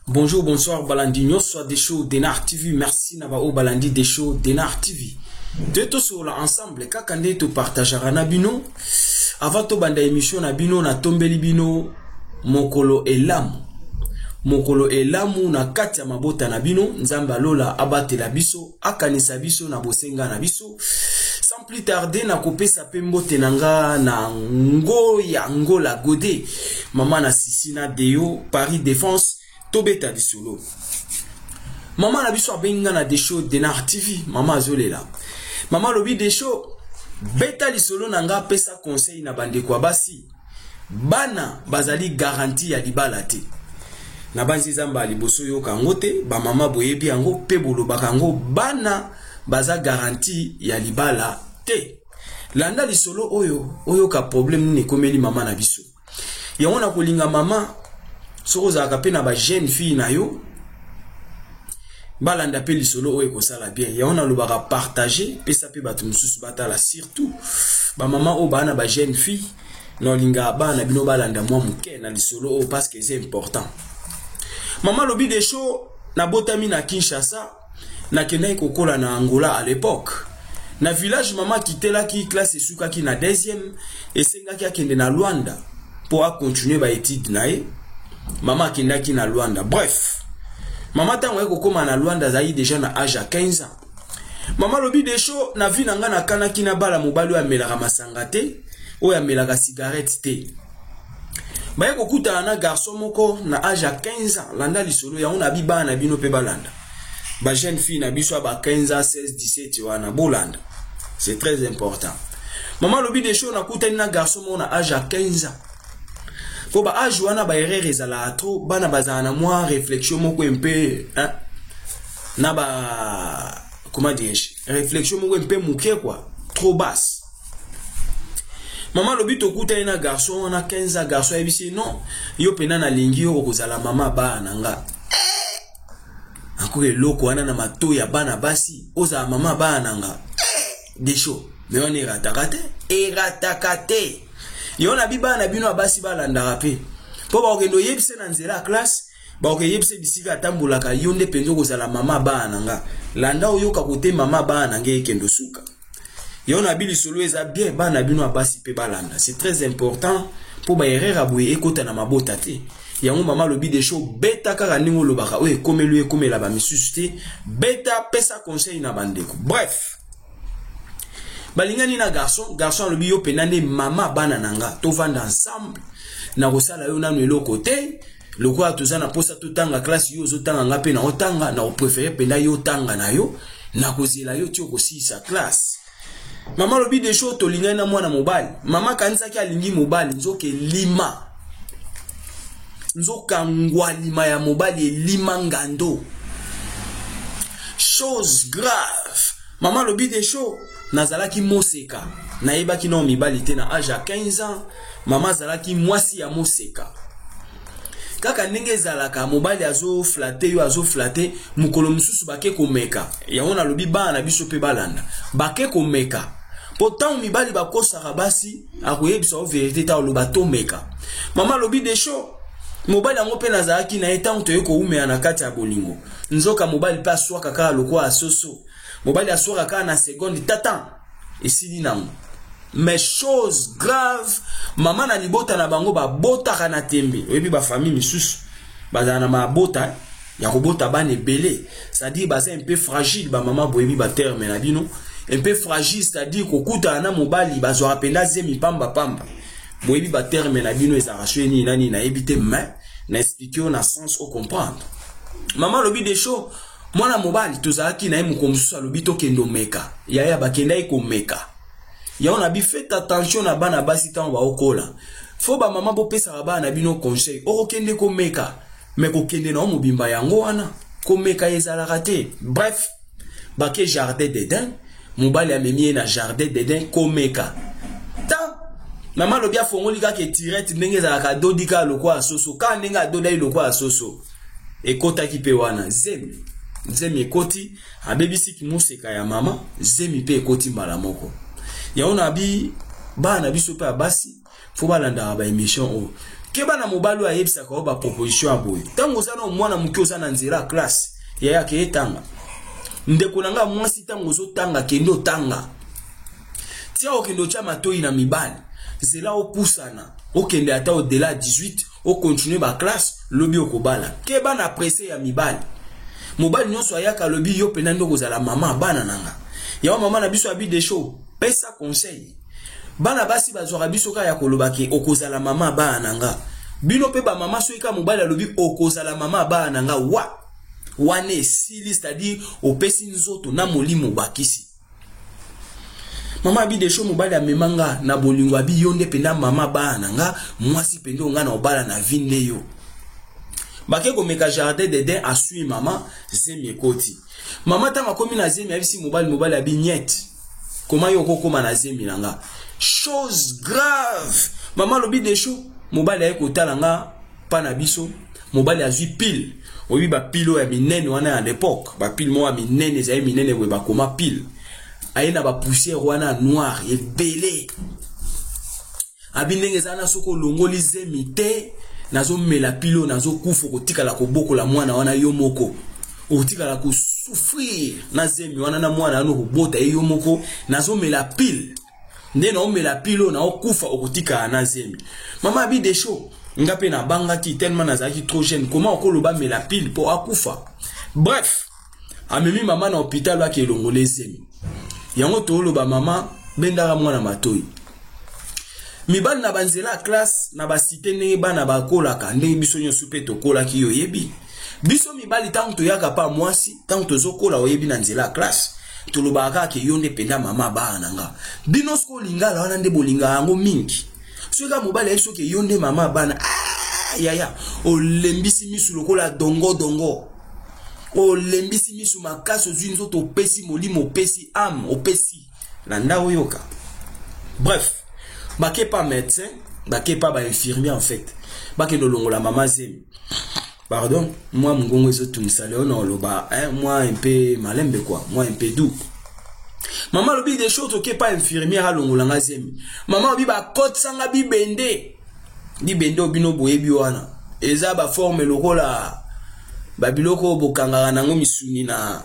Bonjour, bonsoir, Balandi nyonso ya Desho Denar TV. Merci na ba oyo balandi Desho Denar TV. Te tosolola ensemble kaka nde topartageaka na bino avant tobanda émission na bino natombeli bino mokolo elamu mokolo elamu na kati ya mabota na bino. Nzambe alola abatela biso, akanisa biso na bosenga na biso. Sans plus tarder, nakopesa mpe mbote na nga na Ngoya Ngola Gode, mama na Sisi na Deo Paris Défense. Tobeta lisolo. Mama na biso abengi nga na Desho Denar TV. Mama azolela. Mama alobi: "Desho, beta lisolo na nga, apesa conseil na bandeko ya basi. Bana bazali garantie ya libala te." Na banzi eza mbala liboso yoka yango te. Bamama boyebi yango mpe bolobaka yango: bana baza garantie ya libala te. Landa lisolo oyo, oyoka problème nini ekomeli mama na biso. Yango na kolinga mama, soki ozalaka mpe na bajeune fille na yo, balanda mpe lisolo oyo, ekosala bien. Yango nalobaka partage, pesa mpe bato mosusu batala, surtout bamama oyo baa na bajeune fille. Naolingaka bana na bino balanda mwa moke na lisolo oyo parce que eza important. Mama alobi: "Desho, nabotami na Kinshasa, nakendaki kokola na Angola. À l'époque, na village, mama akitelaki classe, esukaki na deuxième, esengaki akende na Luanda mpo acontinue baétude na ye. Mama akendaki na Luanda. Bref, mama ntango aye kokóma na Luanda, azalaki déjà na âge ya 15 ans. Mama alobi: 'Desho, na vie na ngai nakanaki nabala mobali oyo amelaka masanga te, oyo amelaka cigarette te.' Baye kokutana na garçon moko na âge ya 15 ans. Landa lisolo yango na bibana na bino mpe balanda, bajeune fille na biso ya ba 15 ans, 16, 17 wana, bolanda, c'est très important. Mama alobi: 'Desho, nakutani na garçon moko na âge ya 15 ans.' Mpo ba âge wana, baerreur ezalaka trop. Bana bazala na mwa réflexion moko mpe, hein? Na ba, comment dirais-je, réflexion moko mpe moke quoi, trop basse. Mama alobi: 'Tokutani na garçon wana 15 ans. Garçon ayebisi: 'Non, yo mpena nalingi yo, okozala mama bana na nga.' Akoki eloko wana na matoi ya bana basi: ozala mama bana na nga. Desho, mais wana erataka te, erataka te. Yo na bi bana na bino ya basi balandaka mpe, mpo bakokende oyebise na nzela ya classe, bakokeyebisa bisika atambolaka: 'Yo nde mpenza okozala mama bana na nga.' Landa, oyoka kote mama bana na nga ekende osuka. Yo na bi lisolo eza bien, bana na bino ya basi mpe balanda, c'est très important, mpo baerreur ya boye ekota na mabota te. Yango mama alobi: 'Desho, beta kaka ndenge olobaka, oyo ekomeli oyo ekomela bamisusu te. Beta, pesa conseil na bandeko.' Bref, balingani na garçon. Garçon alobi: 'Yo mpenza nde mama bana na nga, tovanda ensemble, nakosala yo nanu eloko te. Lokola toza na mposa totanga classe, yo ozotanga, nga mpe na otanga, na kopréférer mpenza yo otanga na yo, nakozela yo ti okosilisa classe.' Mama alobi: 'Desho, tolingani na mwana mobali. Mama akanisaki alingi mobali, nzoka elima, nzoka ngwalima ya mobali elima ngando.' Chose grave, mama alobi: 'Desho, nazalaki moseka, nayebaki nao mibali te. Na âge ya 15 ans, mama azalaki mwasi ya moseka. Kaka ndenge ezalaka, mobali azoflatter yo, azoflatter. Mokolo mosusu bake komeka. Yango nalobi bana na biso mpe balanda, bake komeka, mpo ntango mibali bakosaka basi, akoyebisa o vérité ta, oloba tomeka. Mama alobi: 'Desho, mobali yango mpe nazalaki na ye, ntango toye kowumela na kati ya bolingo, nzoka mobali mpe aswaka kaka lokola asoso. Mobali aswaka kaka na seconde tatan, esili nango.' Mais chose grave, mama, na libota na bango babotaka na tembe. Oyebi bafamille misusu bazala na mabota ya kobota bana ebele, c'est-à-dire baza un peu fragile. Bamama boyebi baterme na bino, un peu fragile, c'est-à-dire kokutana na mobali, bazwaka mpenza zemi pambapamba. Boyebi baterme na bino ezalaka so nini na nini, nayebi te, mais na expliquer yo na sens ocomprendre. Mama alobi: 'Desho, mwana mobali tozalaki na ye, moko mosusu alobi tokende omeka. Yaya, bakendaki komeka. Yango na bi, faites attention na bana basi ntango baokola. Faut bamama bopesaka bana na bino conseil. Okokende komeka, me kokende na yo mobimba yango wana komeka ezalaka te. Bref, bake jardin d'Eden, mobali amemi ye na jardin d'Eden komeka. Tan mama alobi afongoli kaka etirete ndenge ezalaka, adodi kaka lokola soso, kaka ndenge adodaki lokola soso, ekotaki mpe wana zemi. Zemi ekoti, abebisi kimoseka ya mama, zemi mpe ekoti mbala moko. Yango na bi bana na biso mpe ya basi, faut balandaka baémission oyo. Keba na mobali oyo ayebisaka oyo baproposition ya boye. Ntango oza na mwana moke, oza na nzela ya classe, yaya, ke etanga. Ndeko na ngai mwasi, ntango ozotanga, kende otanga. Tia okende otya matoi na mibali, nzela opusana, okende ata au-delà ya 18, ocontinue baclasse, lobi okobala. Keba na presse ya mibali. Mobali nyonso ayaka, alobi yo mpenza nde okozala mama bana na nga. Yango mama na biso abi Desho, pesa conseil. Bana basi bazwaka biso kaka ya koloba ke okozala mama bana na nga. Bino mpe bamama, soki kaka mobali alobi okozala mama bana na nga, wa wana esili, c'est-à-dire opesi nzoto na molimo, bakisi. Mama abi Desho, mobali amema nga na bolingo, abi yo nde mpenza mama bana na nga, mwasi mpenza nga na obala na vi nde yo. Bake komeka jardin d'Eden, asui mama, zemi ekoti. Mama ntango akomi na zemi, ayebisi mobali, mobali abi niet, koma yo okokóma na zemi na nga. Chose grave, mama alobi Desho, mobali aye kotala nga mpa na biso. Mobali azwi pile, oyebi bapile oyo ya minene wana ya l'époque, bapile moko ya minene, ezali minene boye, bakoma pile. Aye na bapoussière wana ya noir ebele, abi ndenge eza na soki olongoli zemi te, nazomela pile oyo, nazokufa, okotikala kobokola mwana wana yo moko, okotikala kosouffrir na zemi wana na mwana wana, okobota ye yo moko. Nazomela pile, nde naomela pile oyo, naokufa, okotikala na zemi. Mama abi Desho, nga mpe nabangaki tellement nazalaki trop jeune, koma okoloba mela pile mpo akufa. Bref, amemi mama na hôpital, ake elongola ezemi. Yango tooloba, mama bendaka mwana matoi. Mibali na banzela ya classe, na basite, ndenge bana bakolaka, ndenge biso nyonso mpe tokolaki, yo oyebi, biso mibali ntango toyaka pa mwasi, ntango tozokola, oyebi, na nzela ya classe, tolobaka kaka ke yo nde mpenza mama bana na nga. Bino soki olingala wana nde bolingaka yango mingi. Soki kaka mobali ayebi soki yo nde mama bana, ah, yaya, olembisi misu lokola dongo dongo, olembisi misu makasi, ozwi nzoto, opesi molimo, opesi âme, opesi landa oyoka. Bref, bake pa médecin, bake pa bainfirmier, en fait bakende olongola mama zemi. Pardon, mwa mongongo ezotungisa leo na oloba, hein, mwa un peu malembe quoi, mwa un peu doux. Mama alobi des choses, oke pa infirmière, alongola nga zemi. Mama alobi bakotisanga bibende. Bibende oyo bino boyebi wana, eza baforme lokola babiloko oyo bokangaka nango misuni na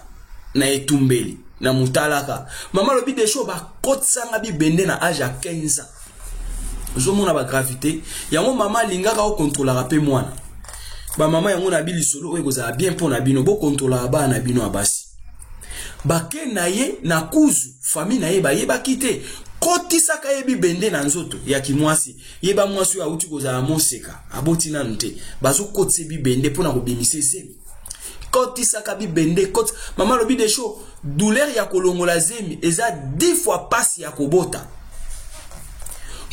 etumbeli na motalaka. Mama alobi des choses, bakotisanga bibende na âge ya 15 ans. Ozomona bagravité yango. Mama alingaka okontrolaka mpe mwana. Bamama, yango na bilisolo oyo ekozala bien mpo na bino, bokontrolaka bana na bino ya basi. Bake na ye na kuzu, famille na ye bayebaki te, kotisaka ye bibende na nzoto ya kimwasi. Yeba mwasi oyo awuti kozala moseka, aboti nanu te, bazokotisa bibende mpona kobimisa ezemi. Kotisaka bibende koti. Mama alobi Desho, douleur ya kolongola zemi eza 10 fois pasi ya kobota.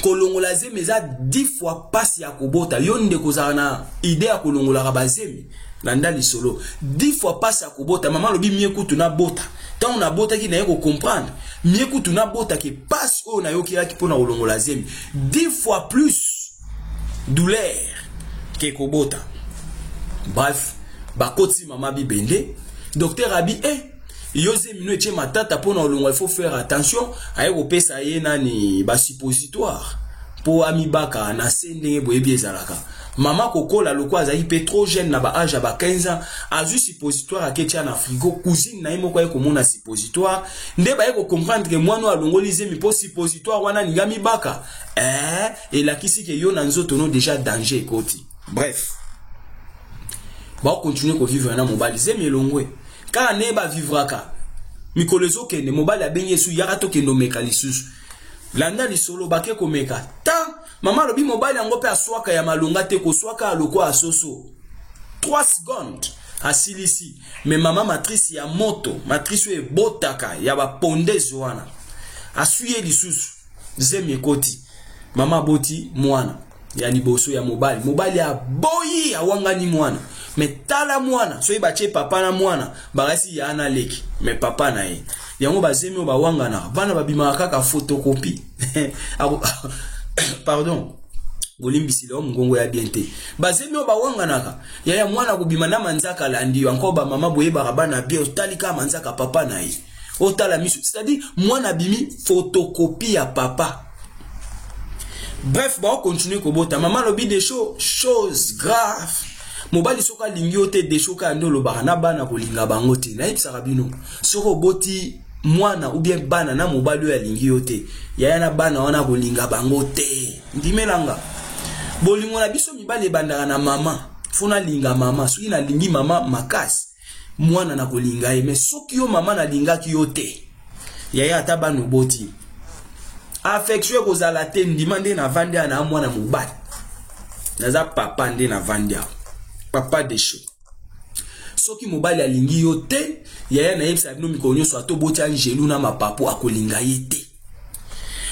Kolongola zemi eza 10 fois pasi ya kobota. Yo ndeko ozala na idée ya kolongolaka bazemi, landa lisolo. 10 fois pasi ya kobota. Mama alobi mie kutu nabota, ntango nabotaki naye kocomprendre, mie kutu nabotaki, pasi oyo nayokelaki mpona kolongola zemi 10 fois plus douleur ke kobota. Bref, bakoti mama bibende. Docteur abi eh, yo zemi no etie matata, mpona olongwa il faut faire attention. Aye kopesa ye nani, basuppositoire mpo amibaka na se. Ndenge boyebi ezalaka, mama kokola lokola azalaki mpe trop jeune, na baâge ya ba 15 ans, azwi suppositoire, aketia na frigo. Cousine na ye moko aye komona suppositoire, nde baye kocomprendre ke mwana oyo alongoli zemi mpo suppositoire wana alingi amibaka. Elakisi ke yo na nzoto no déjà danger ekoti. Bref, bakocontinue kovivre na mobali, zemi elongwe kaka nde bavivraka. Mikolo ezokende, mobali abengi esu, yaka tokende omeka lisusu. Landa lisolo. Bake komeka ta, mama alobi mobali yango mpe aswaka ya malonga te, koswaka alokwa asoso 3 secondes asilisi. Me mama, matrice ya moto, matrice oyo ebotaka ya bapondeze wana, aswi ye lisusu, zemi ekoti, mama aboti mwana. Ya liboso ya mobali, mobali aboyi, awangani mwana. Mais tala mwana, soki batie papa na mwana, bakasi ya na leki, mais papa na ye. Yango bazemi oyo bawanganaka, bana babimaka kaka photocopie. Pardon, bolimbisi leo mongongo ya bien te. Bazemi oyo bawanganaka, yaya, mwana kobima na manzaka alandi yo. Encore bamama boyebaka bana bien, otali kaka manzaka papa na ye, otala miso, c'est-à-dire mwana abimi photocopie ya papa. Bref, baocontinuer kobota. Mama alobi des choses grave, mobali soki alingi yo te, Desho, kaka nde olobaka na bana kolinga bango te. Nayebisaka bino, soki oboti mwana ou bien bana na mobali oyo alingi yo te, yaya, na bana wana kolinga bango te. Ndimelanga, bolingo na biso mibali ebandaka na mama. Faut nalinga mama. Soki nalingi mama makasi, mwana na kolinga ye. Mais soki yo mama nalingaki yo te, yaya, ata bana oboti, affection ekozala te. Ndima nde navandi awa na mwana mobali, naza papa nde navandi awa, papa Desho. Soki mobali alingi yo te, yaya, nayebisa bino mikolo nyonso, ata oboti angelu na mapapo, akolinga ye te.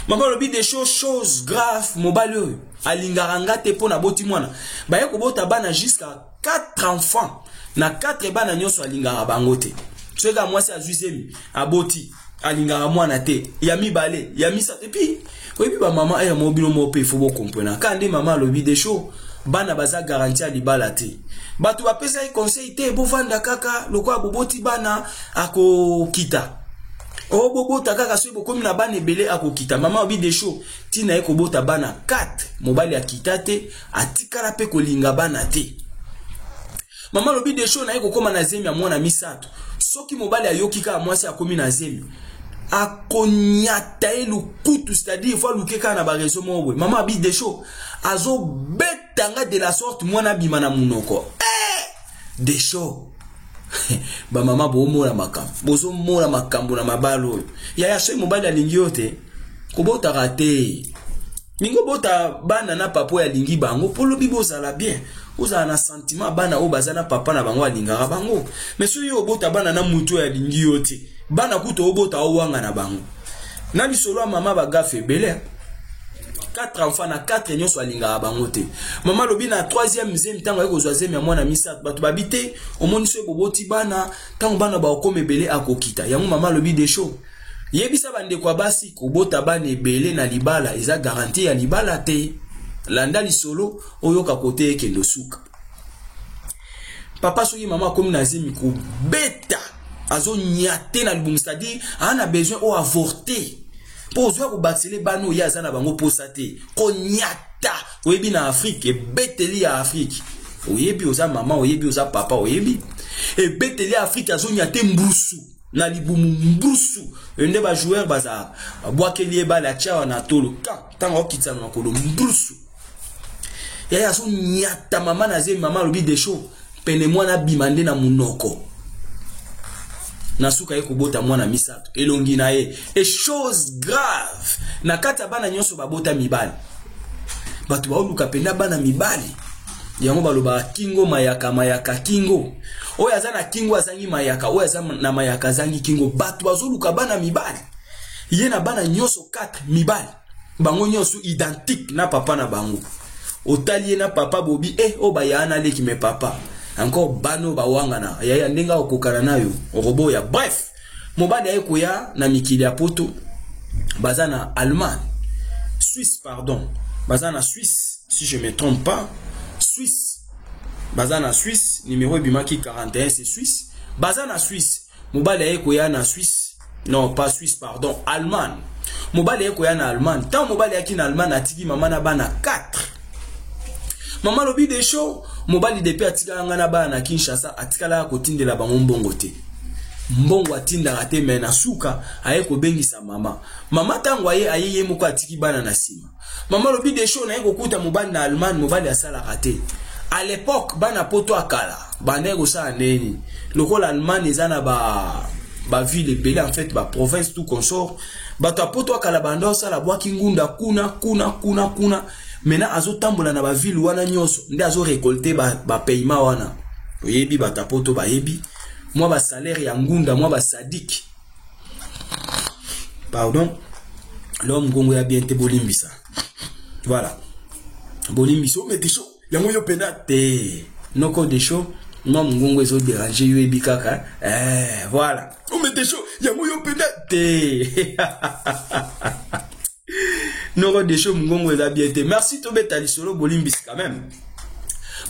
Mama alobi des choses grave, mobali oyo alingaka nga te mpo naboti mwana. Baye kobota bana jusqu'à 4 enfants, na 4 bana nyonso alingaka bango te. Soki kaka mwasi azwi zemi, aboti, alingaka mwana te, ya mibale, ya misato. Et puis oyebi bamama ere mo bino mo mpe ifo bocomprendre kaka nde mama alobi des choses. Bana baza garantie ya libala te. Bato bapesaki conseil te, bovanda kaka lokola boboti bana, akokita. O bobota kaka, soki bokomi na bana ebele, akokita. Mama alobi des choses, ntina ye kobota bana 4, mobali akita te, atikala mpe kolinga bana te. Mama alobi des choses, naye kokóma na zemi ya mwana misato. Soki mobali ayoki kaka mwasi akomi na zemi, akonyata ye lukutu, c'est-à-dire faut aluke kaka na baréseau moko boye. Mama alobi des choses, azobetanga de la sorte mwana abima na monoko. Eh! Des choses, bamama boomona makambo, bozomona makambo na mabala oyo. Yaya, soki mobali alingi yo te, kobotaka te. Mingi obota bana na papa oyo alingi bango, mpo lobi bozala bien, ozala na sentiment bana oyo baza na papa na bango alingaka bango. Mais soki yo obota bana na mutu oyo alingi yo te, bana kuta obota owanga na bango. Na lisolo ya mama, bagaffes ebele. 4 enfants, na 4 nyonso alingaka bango te. Mama alobi na 3e zemi, ntango aye kozwa zemi ya mwana misato, bato babi te, omoni, soki boboti bana, ntango bana bakokoma ebele, akokita. Yango mama alobi des choses, yebisa bandeko ya basi, kobota bana ebele na libala eza garantie ya libala te. Landa lisolo, oyoka kote ekende osuka. Papa, soki mama akomi na zemi, kobeta, azonyate na libumu, c'est-à-dire aza na besoin oyo avorte, mpo ozwa kobakisele bana oyo aza na bango posa te. Konyata, oyebi na Afrique, ebeteli ya Afrique, oyebi oza mama, oyebi oza papa, oyebi ebeteli ya Afrique, azonyate mbusu na libumu, mbusu oyo nde bajoueur bazalaka, babwakeli ye bale, atia wana tolo kan ntango akokitisa na makolo, mbusu. Yaya, azonyata mama na zemi. Mama alobi des choses, pene mwana abima nde na monoko. Na suka ye kobota mwana misato, elongi na ye. Et chose grave, na kati ya bana nyonso babota mibali. Bato baoluka mpenza bana mibali. Yango balobaka kingo mayaka, mayaka kingo. Oyo aza na kingo azangi mayaka, oyo aza na mayaka azangi kingo. Bato bazoluka bana mibali, ye na bana nyonso 4 mibali, bango nyonso identique na papa na bango. Otali ye na papa, bobi e oyo bayaa na leki, mais papa encore bana oyo bawangana, yaya, ndenge akokana na yo, okoboya. Bref, mobali aye koya na mikili ya Poto, baza na Allemagne, Suisse, pardon, baza na Suisse, si je me trompe pas, Suisse. Baza na Suisse, numéro ebimaki 41, c'est Suisse. Baza na Suisse. Mobali aye koya na Suisse, non, pas Suisse, pardon, Allemagne. Mobali aye koya na Allemagne. Ntango mobali ayaki na Allemagne, atiki mama na bana 4. Mama alobi des choses, mobali depuis atikala ngai na bana na Kinshasa, atikalaka kotindela bango mbongo te. Mbongo atindaka te. Mais na suka aye kobengisa mama. Mama ntango aye, aye ye moko, atiki bana na nsima. Mama alobi des choses, naye kokuta mobali na Allemagne, mobali asalaka te. À l'époque, bana Poto akala bandaki kosala ndeni lokola Allemagne eza na ba baville ebele, en fait baprovince, tout consort. Bato ya Poto akala banda osala bwaki ngunda kuna kuna kuna kuna. Maintenant azotambola na baville wana nyonso nde azorécolter bapaiement ba wana. Oyebi, bato ya Poto bayebi mwa basalaire ya ngunda, mwa basadike. Pardon, lo mongongo ya bien te, bolimbisa. Voilà. Bolimbisi o Desho, yango yo mpenza te. Noko Desho, mwa mongongo ezoderange yo, yebi kaka. Voilà. O Desho, yango yo mpenza te. Noko Desho, mongongo eza bien te. Merci, tobeta lisolo, bolimbisi quand même.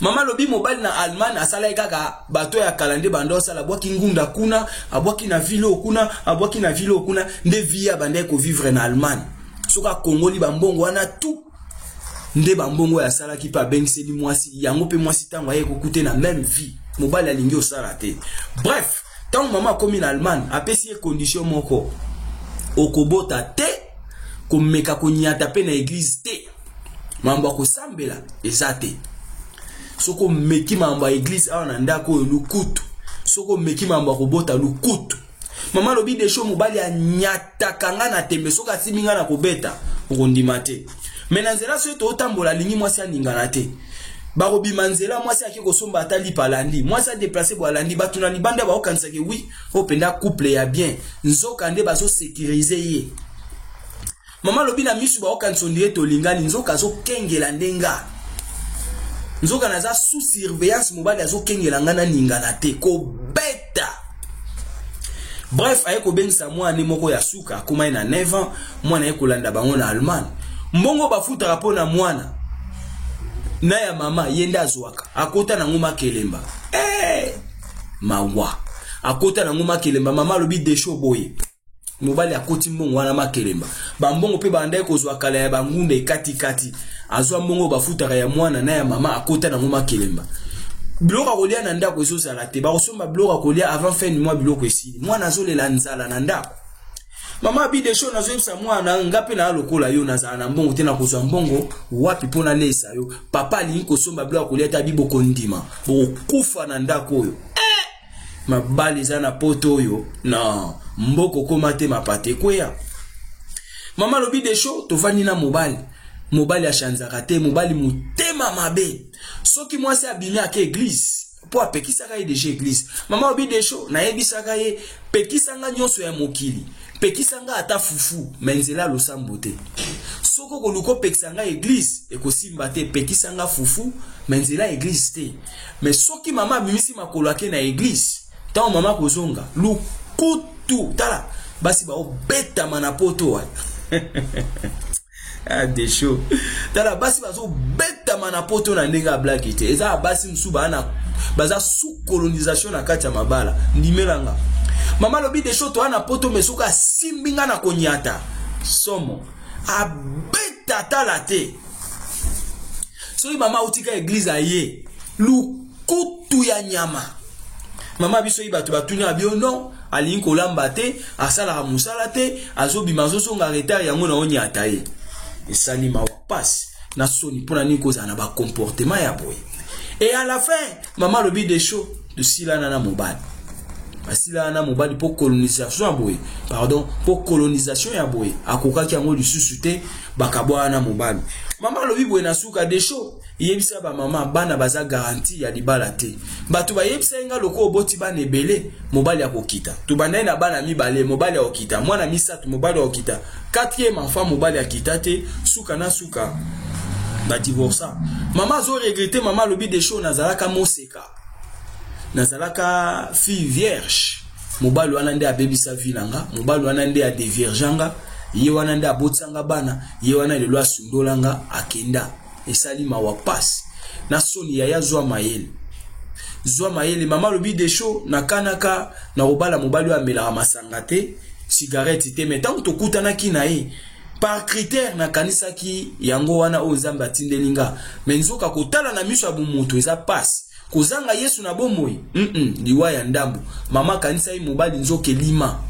Mama alobi mobali na Allemagne asalaki kaka bato ya kala nde banda osala, abwaki ngunda kuna, abwaki na ville oyo kuna, abwaki na ville oyo kuna, nde vie abandaki kovivre na Allemagne. Soki akongoli bambongo wana tout, nde bambongo oyo asalaki mpe abengiseli mwasi yango. Mpe mwasi ntango aye kokute na même vie, mobali alingi osala te. Bref, ntango mama akomi na Allemagne, apesi ye condition moko: okobota te, komeka konyata mpe na église te, mambo ya kosambela eza te. Soki omeki mambo ya église awa na ndako oyo, lukutu. Soki omeki mambo ya kobota, lukutu. Mama alobi: "Desho, mobali anyataka nga na tembe. Soki atimi nga na kobeta, okondima te. Me na nzela soki tootambola, alingi mwasi aningana te. Bakobima nzela, mwasi ake kosomba ata lipa, alandi mwasi adeplace bo, alandi. Bato na libanda baokanisaki oui, oyo mpenza couple ya bien, nzoka nde bazosécuriser ye." Mama alobi: "Na misu baokanisa on dirait tolingani, nzoka azokengela nde nga. Nzoka naza sous surveillance, mobali azokengela nga naningana te, kobeta." Bref, aye kobengisa mwana moko ya suka, akóma ye na 9 ans. Mwana aye kolanda bango na Allemagne. Mbongo bafutaka mpo na mwana na ya mama, ye nde azwaka, akota nango makelemba. Mawa, akota nango makelemba. Mama alobi: "Desho, boye mobali akoti mbongo wana makelemba. Bambongo mpe bandaki kozwa kala ya bangunda ekatikati, azwa mbongo bafutaka ya mwana na ya mama, akota nango makelemba. Biloko ya kolia na ndako ezozala te. Bakosomba biloko ya kolia, avant fin du mois biloko esili. Mwana azolela nzala na ndako." Mama abi: "Desho, nazoyebisa mwana nga mpe naa lokola yo, nazala na mbongo te. Nakozwa mbongo wapi mpo nalesa yo? Papa alingi kosomba biloko ya kolia te. Abi bokondima, bokokufa na ndako oyo. Mabali eza na poto oyo na mboka okóma te, mapata ekweya." Mama alobi: "Desho, tovandi na mobali, mobali achanzaka te. Mobali motema mabe. Soki mwasi abimi ake église, mpo apekisaka ye déjà église." Mama alobi: "Desho, nayebisaka ye: pekisanga nyonso ya mokili, pekisanga ata fufu, me nzela losambo te. Soki okoluka opekisa nga église, ekosimba te. Pekisanga fufu, me nzela église te." Me soki mama abimisi makolo ake na église, ntango mama kozonga, lukutu. Tala basi baobetama na poto wa. Ah, Desho, tala basi bazobetama na poto na ndenge ya blague te. Eza ya basi mosusu baa na baza sous colonisation na kati ya mabala, ndimelanga. Mama alobi: "Desho, toa na poto, me soki asimbi nga na konyata, somo, abeta tala te. Soki mama autika église, aye, lukutu ya nyama." Mama biso oyi bato batuni bio non, alingi kolamba te, asalaka mosala te, azobima, azozonga retard, yango na onyata ye. Esali mawa, pasi na soni. Mpona nini kozala na bacomportement ya boye? Et à la fin, mama alobi: "Desho, tosilana na mobali." Basilana na mobali mpo colonisation ya boye, pardon, mpo colonisation ya boye akokaki yango lisusu te. Bakabwana na mobali. Mama alobi boye na suka: "Desho, yebisa bamama, bana baza garantie ya libala te. Bato bayebisa ye nga loko oboti bana ebele, mobali akokita. Tobandai na bana mibale, mobali akokita. Mwana misato, mobali akokita. Quatrième enfant, mobali akita te. Suka na suka, badivorsa." Mama azoregretter. Mama alobi: "Desho, nazalaka moseka, nazalaka fille vierge. Mobali wana nde abebisa vie na nga. Mobali wana nde adévierger nga. Ye wana nde abotisanga bana. Ye wana lelo asundola nga, akenda. Esali mawa, pasi na soni. Yaya, zwa mayele, zwa mayele." Mama alobi: "Desho, nakanaka na kobala mobali oyo amelaka masanga te, cigarette te. Me ntango tokutanaki na ye, par critère nakanisaki yango wana oyo Nzambe atindeli nga. Me nzoka kotala na miso ya bomoto eza pasi. Kozanga Yesu na bomoi, liwa ya ndambo." Mama akanisaki mobali, nzoka elima.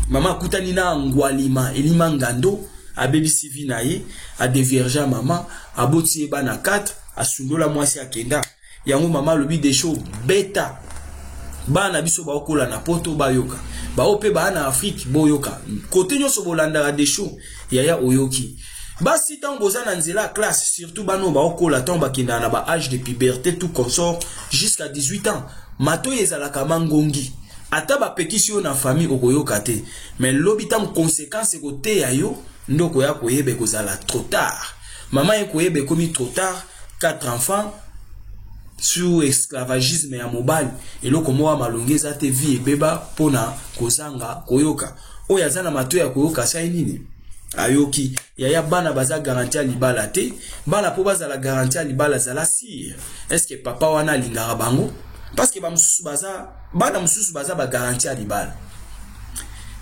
Mama akutani na ngwalima, elima ngando, abebisi vie na ye, adévierger mama, aboti ye bana 4, asundola mwasi, akenda. Yango mama alobi: "Desho, beta bana biso baokola na poto bayoka, bao mpe baa na Afrique boyoka, kote nyonso bolandaka Desho. Yaya, oyoki? Basi, ntango boza na nzela ya classe, surtout bana oyo baokola, ntango bakendaka na baâge de puberté, tout consort, jusqu'à 18 ans, matoi ezalaka mangongi. Ata bapekisi yo na famille, okoyoka te. Mais lobi, ntango conséquence ekoteya yo, nde okoya koyeba, ekozala trop tard." Mama ye koyeba ekomi trop tard, 4 enfants sur esclavagisme ya mobali, eloko moko ya malongi eza te, vie ebeba mpona kozanga koyoka. Oyo aza na matoi ya koyoka asali nini? Ayoki. Yaya, bana baza garantie ya libala te. Bana mpo bazala garantie ya libala, zala sûr est ce que papa wana alingaka bango, parce que bamosusu baza, bana mosusu baza bagarantie ya libala.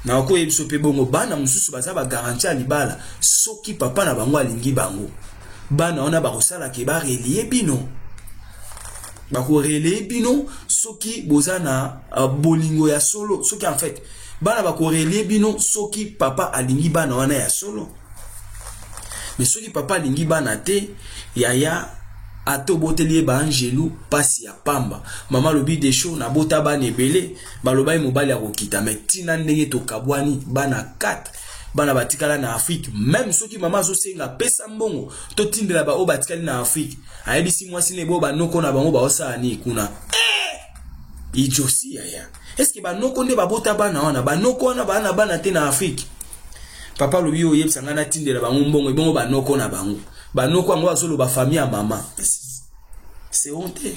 Nakoyeba biso mpe bongo, bana mosusu baza bagarantie ya libala. Soki papa na bango alingi bango, bana wana bakosalaka barelayer bino, bakorelayer bino soki boza na bolingo ya solo. Soki, en fait, bana bakorelayer bino soki papa alingi bana wana ya solo. Mais soki papa alingi bana te, yaya, ata oboteli ye baangelu, mpasi ya pamba. Mama alobi: "Desho, nabota bana ebele, baloba ye mobali akokita, mais ntina ndenge tokabwani, bana 4, bana batikala na Afrique." Même soki mama azosenga pesa mbongo totindela baoyo batikali na Afrique, ayebisi mwasi ne bo banoko na bango baosala nini kuna? Eh! Ijosi, yaya, eske banoko nde babota bana wana? Banoko wana baa na bana te na Afrique. Papa alobi: "Oyebisa ngai natindela bango mbongo, ebongo banoko na bango?" Banoko yango azoloba famille ya mama. C'est honte,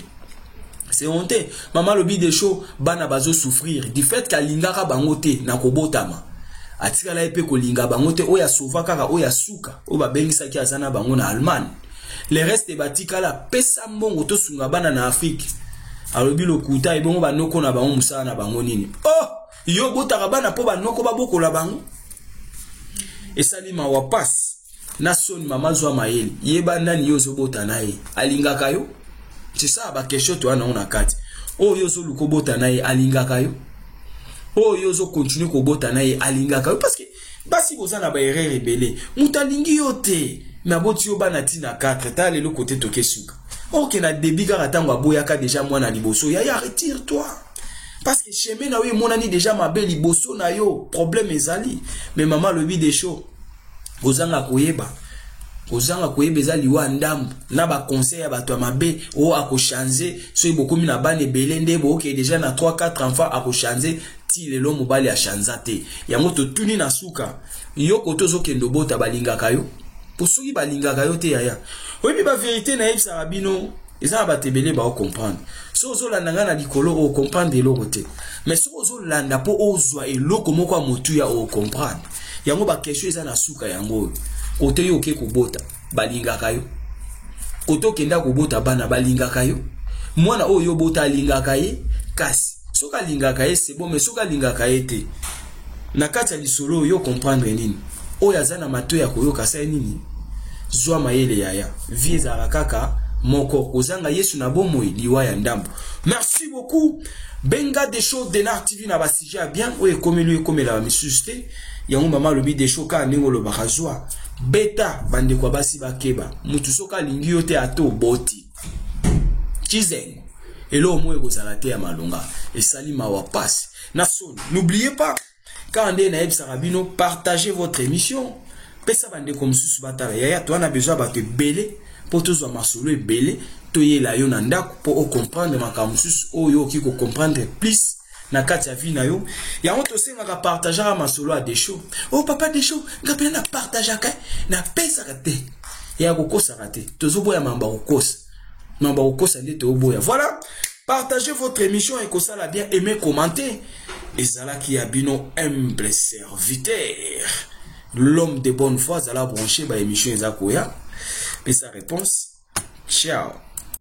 c'est honte. Mama alobi: "Desho, bana bazosouffrir du fait qu'alingaka bango te na kobotama, atikala ye mpe kolinga bango te. Oyo asauva kaka oyo asuka, oyo babengisaki, aza na bango na Allemagne. Le reste batikala. Pesa mbongo tosunga bana na Afrique." Alobi: "Lokuta, ebongo banoko na bango, mosala na bango nini?" Oh, yo botaka bana mpo banoko babokola bango? Esali mawa, pasi na soni. Mama, zwa mayele, yeba nani yo ozobota na ye, alingaka yo. C'est ça baquestion toya nango na kati. Oyo ozoluka obota na ye, alingaka yo? Oyo ozocontinuer kobota na ye, alingaka yo? Parce que basi boza na baerreur ebele. Moto alingi yo te, mais aboti yo bana ntina 4. Tala lelo kote toke suka. Oke na début kaka, ntango aboyaka déjà mwana liboso, yaya, retire toi, parce que chemin na yo emonani déjà mabe liboso na yo, problème ezali. Mais mama alobi: "Desho, kozanga koyeba, kozanga koyeba eza liwa ndambu na baconseil ya bato ya mabe. Oyo akochanger soki bokomi na bana ebele, nde bookee déjà na 3 4 enfants, akochanger." Ti lelo mobali achanger te. Yango totuni na suka: yo kote ozokende obota, balingaka yo? Po soki balingaka yo te, yaya, oyebi bavérité nayebisaka bino, eza na bato ebele baocomprendre. Soki ozolanda ngai na likolo, ocomprendre eloko te, mais soki ozolanda mpo ozwa eloko moko ya motuya, ocomprendre yango. Baquestion eza na suka yango oyo: kote yo oke kobota, balingaka yo? Kote okenda kobota bana, balingaka yo? Mwana oyo yo bota, alingaka ye? Kasi soki alingaka ye, c'est bon, mais soki alingaka ye te, na kati ya lisolo oyo comprendre nini? Oyo aza na matoi ya koyoka asali nini? Zwa mayele, yaya. Vie ezalaka kaka moko. Kozanga Yesu na bomoi, liwa ya ndambo. Merci beaucoup. Benga Desho Denar TV na basujet ya bien oyo ekomeli oyo ekomela bamisusu te. Yango mama alobi: "Desho, kaka ndenge olobaka, zwa beta bandeko ya basi bakeba. Mutu soki alingi yo te, ata oboti chizengo, eloko moko ekozala te ya malonga." Esali mawa, pasi na soni. N'oubliez pas, kaka nde nayebisaka bino, partagez votre émission, pesa bandeko mosusu batala. Yaya, toza na besoin ya bato ebele mpo tozwa masolo ebele, toyela yo na ndako mpo ocomprendre makambo mosusu oyo okoki kocomprendre plus na kati ya vie na yo. Yango tosengaka, partageaka masolo ya Desho. O oh, papa Desho, nga mpena napartageaka, napesaka te ya kokosaka te. Tozoboya mambo ya kokosa, mambo ya kokosa nde tozoboya. Voilà, partagez votre émission, ekosala bien. Aimez, commenter. Ezalaki ya bino humble serviteur, l'homme de bonne foi. Azala branché, baémission eza koya. Pesa réponse. Ciao.